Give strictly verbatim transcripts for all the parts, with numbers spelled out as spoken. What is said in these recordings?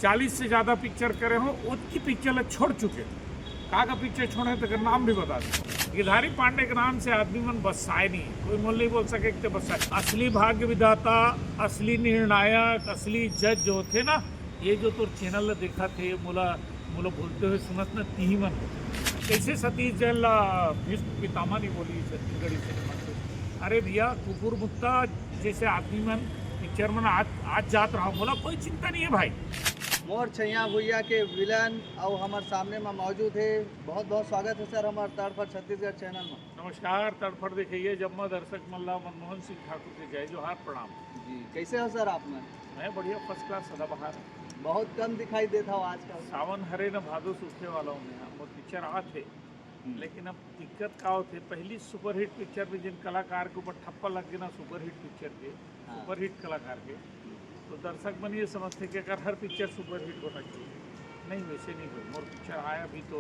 चालीस से ज्यादा पिक्चर करे हो, ओतकी पिक्चर ला छोड़ चुके हो। का का पिक्चर छोड़े, तेकर नाम भी बता दे। गिरधारी पांडे के नाम से आदमी मन बसाए नहीं, कोई मोला नहीं बोल सके कि बसाए। असली भाग्य विधाता, असली निर्णायक, असली जज जो होथे ना, ये जो तोर चैनल ला देखत हे, मोला मोला बोलते हुए सुनत ना, तिही मन होथे। कैसे सतीश जैन ला भीष्म पितामह नहीं बोली छत्तीसगढ़ी सिनेमा के? अरे भैया, कुकुर मुत्ता जैसे आदमी मन, पिक्चर मन आज, आज जात रहा, मोला कोई चिंता नहीं है भाई। मोर छैया भुइया के विलन अउ हमर सामने में मौजूद है। बहुत बहुत स्वागत है सर हमारे तड़फड़ छत्तीसगढ़ चैनल में। नमस्कार। तड़फड़ देखइया जम्मो दर्शक मन ला मनमोहन सिंह ठाकुर के जय जोहार, प्रणाम। जी, कैसे हो सर आप मन? मैं बढ़िया, फर्स्ट क्लास, सदाबहार। बहुत कम दिखाई देता हो आजकल। सावन हरे न भादो सूखे वाला हूँ मैं, मोर पिक्चर आत हे। हम्म। लेकिन अब दिक्कत का होथे, पहली सुपरहिट पिक्चर में जिन कलाकार के ऊपर ठप्पा लग गया ना, सुपरहिट पिक्चर के, हाँ। सुपरहिट कलाकार के, तो दर्शक मन ये समझथे कि अगर हर पिक्चर सुपरहिट होना चाहिए। नहीं, वैसे नहीं हो। मोर पिक्चर आय अभी तो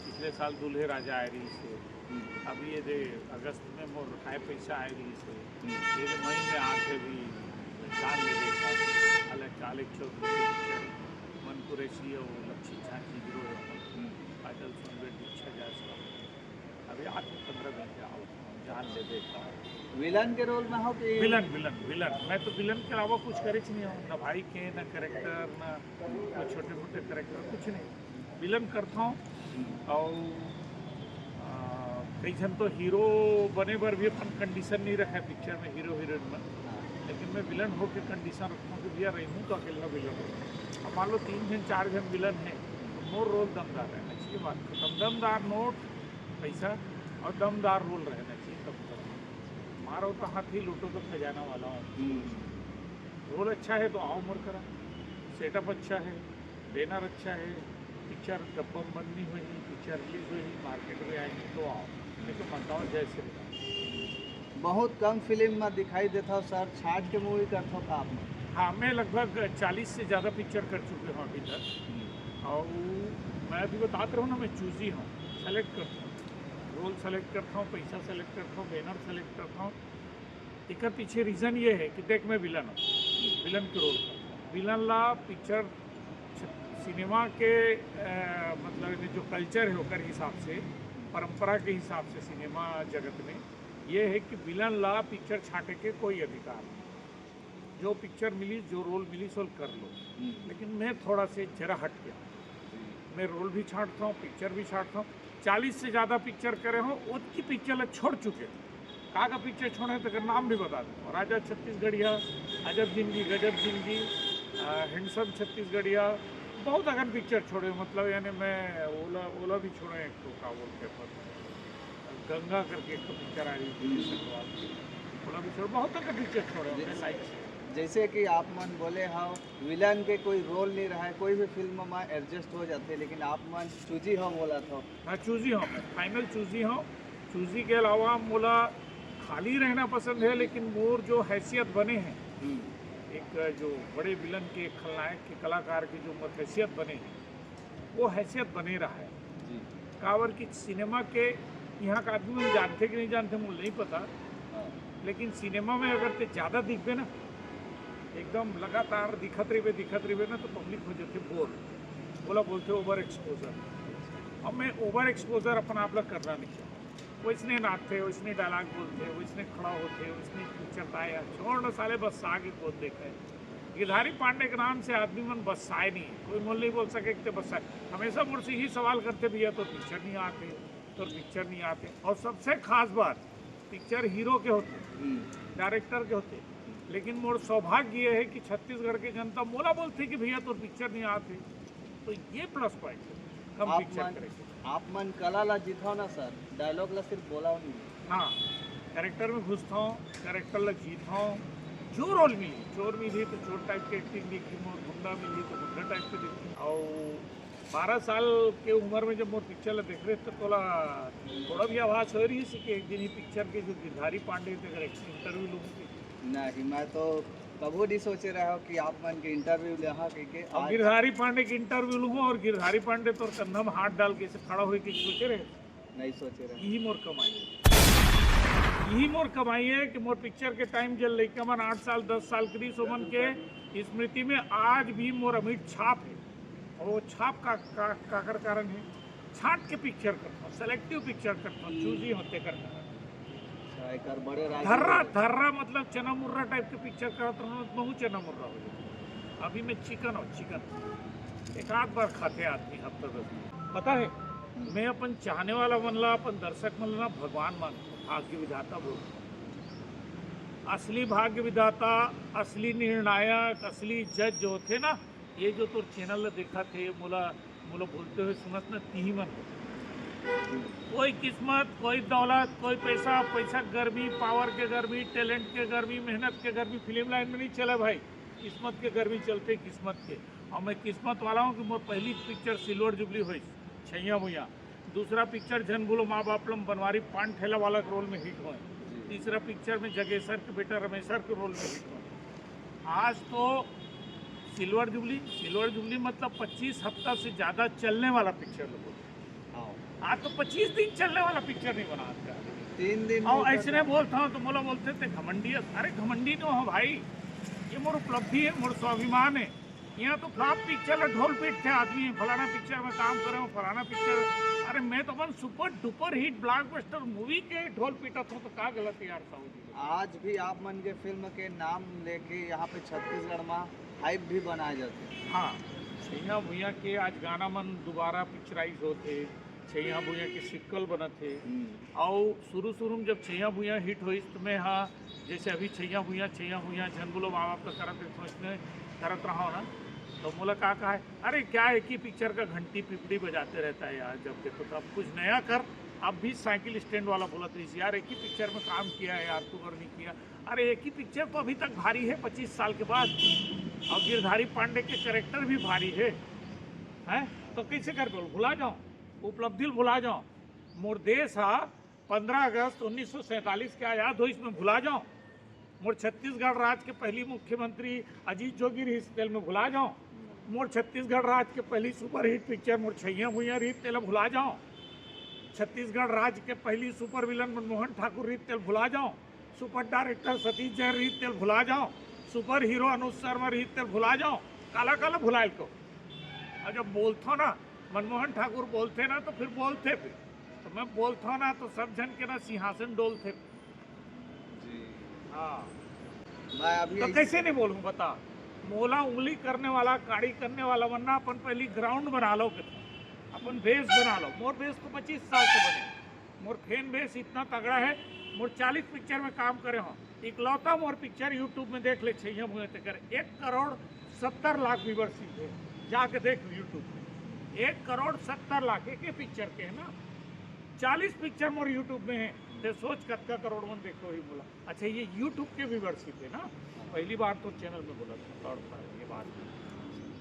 पिछले साल दूल्हे राजा आय रहिस हे। हम्म। अभी ये दे अगस्त में मोर हाय पैसा आय रहिस हे। हम्म। ये दे मई में आत हे अभी जान लेबे का, अलग चाल एक चौधरी के पिक्चर, मन कुरैशी और लक्ष्य झांकी हीरो है। हम्म। काजल सोनबेट दीक्षा जायसवाल। अभी आत हे पंद्रह दिन के आओ, जान लेबे का। विलन के रोल में हो कि? Villain, villain, villain. मैं तो विलन के अलावा कुछ करे नहीं हूँ, ना भाई के, ना कैरेक्टर, ना कोई छोटे मोटे कैरेक्टर, कुछ नहीं। विलन करता हूँ। और आ, कई झन तो हीरो बने बर भी अपन कंडीशन नहीं रखे पिक्चर में, हीरो हीरोइन में। हाँ। लेकिन मैं विलन होके कंडीशन रखता हूँ कि भैया, रहूँ तो अकेला विलन हो। अब मान लो तीन झन, चार झन विलन है, तो मोर रोल दमदार रहना चाहिए, बात खत्म। दमदार नोट, पैसा और दमदार रोल रहना चाहिए, तब तक। मारो तो हाथी, लूटो तो खजाना वाला हो। हम्म। रोल अच्छा है तो आओ मोर करा, सेटअप अच्छा है, बैनर अच्छा है, पिक्चर डब्बा में बंद नहीं होही, पिक्चर रिलीज होही, मार्केट में आएगी तो आओ, नहीं तो मत आओ। जय श्री राम। बहुत कम फिल्म में दिखाई देता हो सर, छाट के मूवी करता हो का आप? हाँ, मैं लगभग चालीस से ज़्यादा पिक्चर कर चुके हूँ अभी तक। हम्म। और मैं अभी बतात रहा हूँ ना, मैं चूजी हूँ, सेलेक्ट करता हूँ, रोल सेलेक्ट करता हूँ, पैसा सेलेक्ट करता हूँ, बैनर सेलेक्ट करता हूँ। एकर पीछे रीजन ये है कि देख, मैं विलन हूँ, विलन के रोल करता हूँ। विलन ला पिक्चर, सिनेमा के, अ, मतलब, ये जो कल्चर है, ओकर हिसाब से, परंपरा के हिसाब से सिनेमा जगत में ये है कि विलन ला पिक्चर छाटे के कोई अधिकार नहीं। जो पिक्चर मिली, जो रोल मिली, सो कर लो। हम्म। लेकिन मैं थोड़ा से जरा हट गया। मैं रोल भी छाटता हूँ, पिक्चर भी छाटता हूँ। चालीस से ज़्यादा पिक्चर करे हो, ओतकी पिक्चर ला छोड़ चुके हो। का का पिक्चर छोड़े, तेकर नाम भी बता दो। राजा छत्तीसगढ़िया, अजब जिंदगी, गजब जिंदगी, अ, हैंडसम छत्तीसगढ़िया, बहुत अकन पिक्चर छोड़े। मतलब, यानी मैं ओला, ओला भी छोड़े, एक तो का बोलते हैं, पर गंगा करके एक पिक्चर आ रही थी, हम्म। ओला भी छोड़े, बहुत अकन पिक्चर छोड़े हमने, जैसे, लाइक से। जैसे कि आप मन बोले हो, विलन के कोई रोल नहीं रहा है, कोई भी फिल्म में एडजस्ट हो जाते, लेकिन आप मन चूजी हो बोला था। हाँ, चूजी हूँ मैं, फाइनल चूजी हूँ। चूजी के अलावा मोला खाली रहना पसंद है, लेकिन मोर जो हैसियत बने हैं, हम्म। एक जो बड़े विलन के, खलनायक के, कलाकार के जो मोर हैसियत बने हैं, वो हैसियत बने रहा है। जी। काबर कि सिनेमा के यहाँ का आदमी मन जानते कि नहीं जानते, मुझे नहीं पता। हाँ। लेकिन सिनेमा में अगर ते ज़्यादा दिखबे ना, एकदम लगातार दिखत रहिबे, दिखत रहिबे ना, तो पब्लिक हो जाते बोर। बोला बोलते ओवर एक्सपोजर। अब मैं ओवर एक्सपोजर अपन आप ला करना नहीं चाहता। वैसने नाचते, वैसने डायलॉग बोलते, वैसने खड़ा होते, वैसने पिक्चर आया, छोड़ ना साले, बस आगे कौन देखा है। गिरधारी पांडे के नाम से आदमी मन बसाए नहीं, कोई मोला नहीं बोल सके कि ते बसाए। हमेशा मोर से यही सवाल करते, "भैया, तोर पिक्चर नहीं आते, तोर पिक्चर नहीं आते।" और सबसे खास बात, पिक्चर हीरो के होते, हम्म। डायरेक्टर के होते, लेकिन मोर सौभाग्य ये है कि छत्तीसगढ़ के जनता मोला बोलते कि, "भैया, तोर पिक्चर नहीं आते।" तो ये प्लस पॉइंट है, कम आप पिक्चर मन, करे के। आप मन कला ला जीथव ना सर, डायलॉग ला सिर्फ बोला नहीं। हाँ, कैरेक्टर में घुसता हूँ, कैरेक्टर ला जीता हूँ। जो रोल मिली, चोर मिली तो चोर टाइप के एक्टिंग दिखी, मोर गुंडा मिली तो गुंडा टाइप के दिखी। और बारह साल के उम्र में जब मोर पिक्चर ला देख रहे, तो तोला थोड़ा भी आभास हो रही थी कि एक दिन ही पिक्चर के जो गिरधारी पांडे थे, अगर इंटरव्यू लूँ? नहीं, मैं तो कभू नहीं सोचे रहा हूँ कि आप मन के इंटरव्यू ले, हाँ, कह के। अब आज गिरधारी पांडे के इंटरव्यू लूँ और गिरधारी पांडे तोर कंधा में हाथ डाल के ऐसे खड़ा होके सोचे रहे? नहीं सोचे रहे। यही मोर कमाई है, यही मोर कमाई है कि मोर पिक्चर के टाइम जब लइका मन आठ साल, दस साल के रहिस, ओमन के स्मृति में आज भी मोर अमिट छाप हे। अउ वो छाप का, का, काकर कारण हे? छांट के पिक्चर करथंव, सिलेक्टिव पिक्चर करथंव, चूजी होथे कर कारण। अच्छा, एकर बड़े राज धर्रा, धर्रा मतलब चना मुर्रा टाइप के पिक्चर करत रहंव, त महूं चना मुर्रा हो जाथंव। अभी मैं चिकन हंव, चिकन। एक आध बार खाथे आदमी हफ्ता दस दिन। पता हे, मैं अपन चाहने वाला मन ला, अपन दर्शक मन ला भगवान मानथंव, भाग्य विधाता बोलथंव। असली भाग्य विधाता, असली निर्णायक, असली जज जो होथे ना, ये जो तोर चैनल ला देखत हे, मोला, मोला बोलते हुए सुनत ना, तिही मन होथे। कोई किस्मत, कोई दौलत, कोई पैसा, पैसा के गर्मी, पावर के गर्मी, टैलेंट के गर्मी, मेहनत के गर्मी फिल्म लाइन में नहीं चले भाई। किस्मत के गर्मी चलथे, किस्मत के। अउ मैं किस्मत वाला हंव कि मोर पहली पिक्चर सिल्वर जुबली होइस, छैया भुइयां। दूसरा पिक्चर झन भूलो माँ बाप ला म बनवारी पान ठेला वाला के रोल में हिट होंय। तीसरा पिक्चर में जगेसर के बेटा रमेसर के रोल में हिट होंय। आज तो सिल्वर जुबली, सिल्वर जुबली मतलब पच्चीस हफ्ता से ज्यादा चलने वाला पिक्चर ला बोलथे। हाँ। आज तो पच्चीस दिन चलने वाला पिक्चर नहीं बना आजकल। तीन दिन अउ में अइसने बोलथंव तो मोला बोलथे, "ते घमंडी हस।" अरे घमंडी नोहंव भाई, ये मोर उपलब्धि हे, मोर स्वाभिमान हे। इहां तो फ्लॉप पिक्चर ला ढोल पीटथे आदमी, फलाना पिक्चर में काम करे हंव, फलाना पिक्चर। अरे मैं तो अपन super duper hit blockbuster movie के ढोल पीटत हंव, तो का गलत हे यार साहू जी? आज भी आप मन के फिल्म के नाम लेके यहाँ पे छत्तीसगढ़ में हाइप भी बनाए जाथे। हाँ, छैया भुइयां के आज गाना मन दोबारा पिक्चराइज होथे, छैया भुइयां के सिक्वल बनत हे। हम्म। अउ शुरू शुरू में जब छैया भुइयां हिट होइस, तो मैं हा, जैसे अभी छैया भुइयां, छैया भुइयां, झन भूलो माँ बाप ला करत हे, सोचने करत रहंव ना, तो मोला का कहा, "अरे क्या एक ही पिक्चर का घंटी पिपड़ी बजाते रहता है यार, जब देखो तब कुछ नया कर।" अब भी साइकिल स्टैंड वाला बोलत रहिस, "यार एक ही पिक्चर में काम किया है यार, तू और नहीं किया।" अरे एक ही पिक्चर तो अभी तक भारी हे पच्चीस साल के बाद, अउ गिरधारी पांडे के कैरेक्टर भी भारी हे, हैं? तो कइसे करके भुला जांव, उपलब्धि ल भुला जांव? मोर देश हा पंद्रह अगस्त उन्नीस सौ सैंतालीस के आजाद होइस, मैं भुला जांव? मोर छत्तीसगढ़ राज के पहली मुख्यमंत्री अजीत जोगी रहिस, तेला मैं भुला जांव? मोर छत्तीसगढ़ राज के पहली सुपरहिट पिक्चर मोर छैया भुइयां रहिस, तेला भुला जांव? छत्तीसगढ़ राज के पहली सुपर विलन मनमोहन ठाकुर रहिस, तेला भुला जांव? सुपर डायरेक्टर सतीश जैन रहिस, तेला भुला जांव? सुपर हीरो अनुज शर्मा रहिस, तेला भुला जांव? काला काला भुलाय ल कहों? अउ जब बोलथंव ना, मनमोहन ठाकुर बोलथे ना, तो फिर बोलथे फिर। तो मैं बोलथंव ना, तो सब झन के ना सिंहासन डोलथे। जी। हाँ। मैं अभी तो इस- कइसे नहीं बोलूं, बता? मोला उंगली करने वाला, काड़ी करने वाला मन ना, अपन पहली ग्राउंड बना लो, अपन बेस बना लो। मोर बेस तो पच्चीस साल से बने, मोर फैन बेस इतना तगड़ा हे, मोर चालीस पिक्चर में काम करे हंव, इकलौता मोर पिक्चर YouTube में देख ले, छैया भुइयां, तेकर एक करोड़ सत्तर लाख व्यूअरशिप हे, जाके देख YouTube में, एक करोड़ सत्तर लाख एक ही पिक्चर के हे ना, चालीस पिक्चर मोर YouTube में हे, ते सोच कतका करोड़ मन देखे होही मोला। अच्छा, ये YouTube के व्यूअरशिप हे ना, पहली बार तो चैनल में बोला था, तोड़ फाड़ ये बात,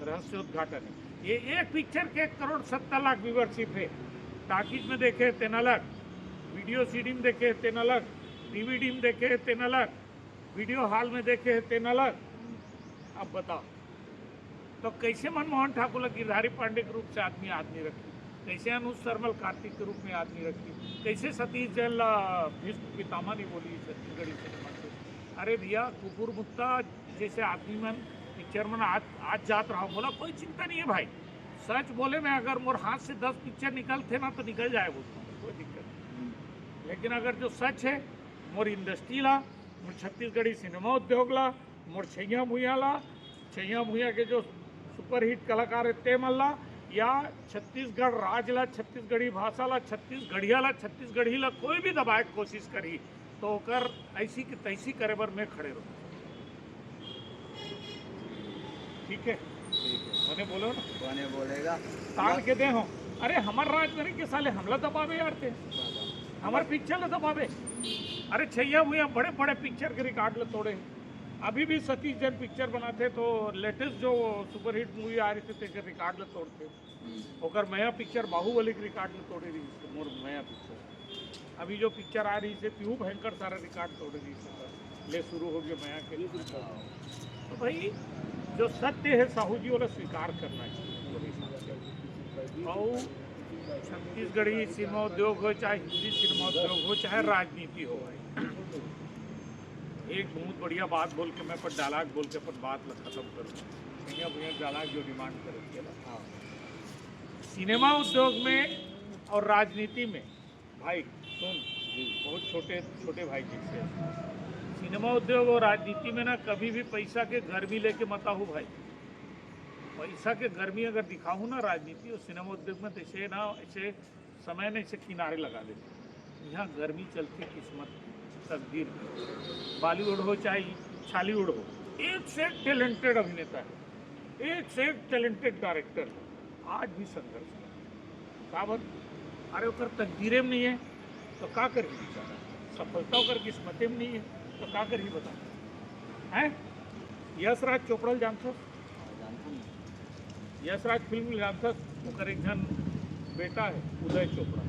रहस्योद्घाटन हे। ये एक पिक्चर के एक करोड़ सत्तर लाख व्यूअरशिप हे। टाकीज में देखे तेन अलग, वीडियो सीडी में देखे तेन अलग, डीवीडी में देखे तेन अलग, वीडियो हॉल में देखे तेन अलग। अब बताओ, तो कइसे मनमोहन ठाकुर ला गिरधारी पांडे के रूप से आदमी, आदमी रखही? कइसे अनुज शर्मा ला कार्तिक के रूप में आदमी रखही? कइसे सतीश जैन ला भीष्म पितामह नहीं बोली छत्तीसगढ़ी सिनेमा के? अरे भैया, कुकुर मुत्ता जैसे आदमी मन, पिक्चर मन आज, आज जात रहा, मोला कोई चिंता नहीं हे भाई। सच बोले, मैं अगर मोर हाथ से दस पिक्चर निकलथे ना, तो निकल जाए, बोलता हूँ, कोई दिक्कत नहीं। लेकिन अगर जो सच हे, मोर इंडस्ट्री ला, मोर छत्तीसगढ़ी सिनेमा उद्योग ला, मोर छैया भुइयां ला, छैया भुइयां के जो सुपरहिट कलाकार हे ते मन ला, या छत्तीसगढ़ राज ला, छत्तीसगढ़ी भाषा ला, छत्तीसगढ़िया ला, छत्तीसगढ़ी ला कोई भी दबाए के कोशिश करही, तो ओकर ऐसी की तैसी करे बर मैं खड़े रहूँ। ठीक है, ठीक है। मने बोलो ना। बने बोलेगा। तान के दे हो। अरे हमर राज में नहीं के साले हमला दबावे यार ते, हमर पिक्चर ला दबावे। अरे छैया भुइयां बड़े बड़े पिक्चर के रिकॉर्ड ला तोड़े। अभी भी सतीश जैन पिक्चर बनाथे तो लेटेस्ट जो सुपरहिट मूवी आ रही थी, तेकर रिकॉर्ड ला तोड़थे। ओकर मया पिक्चर बाहुबली के रिकॉर्ड ला तोड़े रहिस, मोर मया पिक्चर। अभी जो पिक्चर आ रहिस हे, पीहू भयंकर सारा रिकॉर्ड तोड़े रहिस हे, ले शुरू हो गया मया के। तो भाई, जो सत्य हे साहू जी, ओला स्वीकार करना चाहिए। अउ छत्तीसगढ़ी सिनेमा उद्योग हो, चाहे हिंदी सिनेमा उद्योग हो, चाहे राजनीति हो, भाई, एक बहुत बढ़िया बात बोल के मैं अपन डायलॉग बोल के अपन बात ला खत्म करूँ। भैया भैया डायलॉग जो डिमांड करे के ला। हाँ। सिनेमा उद्योग में और राजनीति में भाई सुन, बहुत छोटे छोटे भाई जी से, सिनेमा उद्योग और राजनीति में ना कभी भी पैसा के गर्मी लेके मत आहू भाई। पैसा के गर्मी अगर दिखाहू ना राजनीति और सिनेमा उद्योग में, तो ऐसे ना ऐसे समय ने इसे किनारे लगा देते। यहाँ गर्मी चलती किस्मत तकदीर की। बॉलीवुड हो चाहे छालीवुड हो, एक से एक टैलेंटेड अभिनेता है, एक से एक टैलेंटेड डायरेक्टर है, आज भी संघर्ष कर। काबर? अरे ओकर तकदीरे में नहीं है तो का करही बेचारा? सफलता ओकर किस्मते में नहीं है तो का करही बता? हैं? यश राज चोपड़ा ल जानथस? यशराज फिल्म जानथस? ओकर एक झन बेटा है उदय चोपड़ा,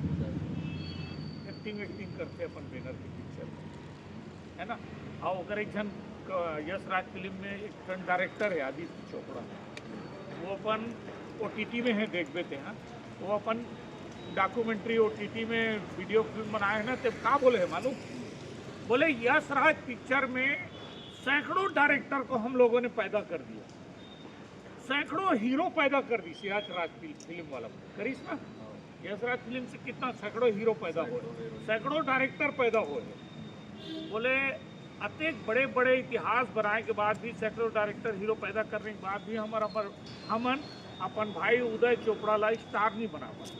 एक्टिंग एक्टिंग करथे अपन बैनर के पिक्चर में, है ना? और ओकर एक झन क- यशराज फिल्म में एक झन डायरेक्टर है आदित्य चोपड़ा, वो अपन ओटीटी में है, देखबे ते हाँ, वो अपन डॉक्यूमेंट्री ओटीटी में वीडियो फिल्म बनाए है ना, ते का बोले है मालूम? बोले यशराज पिक्चर में सैकड़ों डायरेक्टर को हम लोगों ने पैदा कर दिया, सैकड़ों हीरो पैदा कर दिस यशराज फिल्म, फिल्म वाला करिस ना। यशराज फिल्म से कितना सैकड़ों हीरो पैदा हो, सैकड़ों डायरेक्टर पैदा हो। बोले अतेक बड़े बड़े इतिहास बनाए के बाद भी, सैकड़ों डायरेक्टर हीरो पैदा करने के बाद भी हमारा पर, हमन अपन भाई उदय चोपड़ा ला स्टार नहीं बना पाए।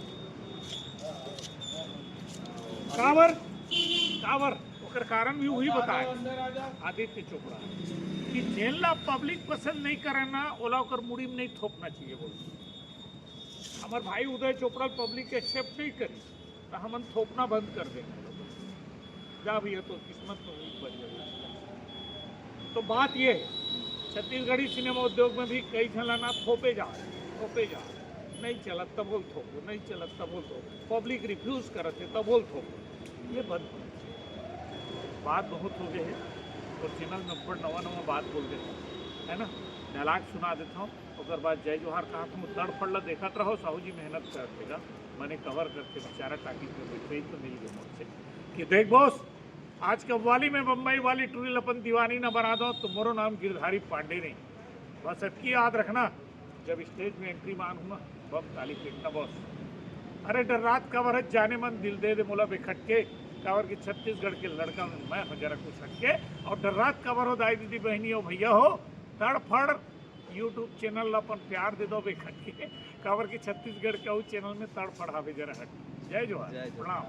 काबर? काबर? ओकर कारण भी वही बताए आदित्य चोपड़ा कि जेन ला पब्लिक पसंद नहीं करे ना, ओला ओकर मुड़ी में नहीं थोपना चाहिए। बोल, हमार भाई उदय चोपड़ा पब्लिक एक्सेप्ट नहीं करी तो हमन थोपना बंद कर देंगे। जा भैया, तो किस्मत तो वही बढ़िया। तो बात ये है, छत्तीसगढ़ी सिनेमा उद्योग में भी कई झन ला ना थोपे जा, थोपे जा, नहीं चलत तब बोल थोपो, नहीं चलत तब बोल थोपो, पब्लिक रिफ्यूज करत है तब बोल थोपो, ये बंद होना चाहिए। बात बहुत हो गए है और चैनल में बड़ नवा नवा बात बोल देते हैं, है ना? डायलॉग सुना देता हूँ, ओकर बाद जय जोहार कहा तुम तड़फड़ ला देखत रहो, साहू जी मेहनत करते गा, मैंने कवर करके बेचारा टाकी पे बैठे ही तो मिल गए मुझसे कि देख बॉस, आज कव्वाली में बम्बई वाली टुरी ल अपन दीवानी न बना दो, तो मोरो नाम गिरधारी पांडे नहीं। बस अतकी याद रखना, जब स्टेज में एंट्री मान हूँ ना, बम ताली पीटना बॉस। अरे डर्रात काबर हस जाने मन, दिल दे दे मोला बेखटके, काबर कि छत्तीसगढ़ के लड़का में मैं हो जरा कुछ हटके। और डर्रात काबर हो दाई दीदी बहनी हो भैया हो, तड़फड़ YouTube चैनल ला अपन प्यार दे दो बेखटके, काबर कि छत्तीसगढ़ के अउ चैनल में तड़फड़ हावे जरा हट। जय जोहार, जय जोहार। प्रणाम।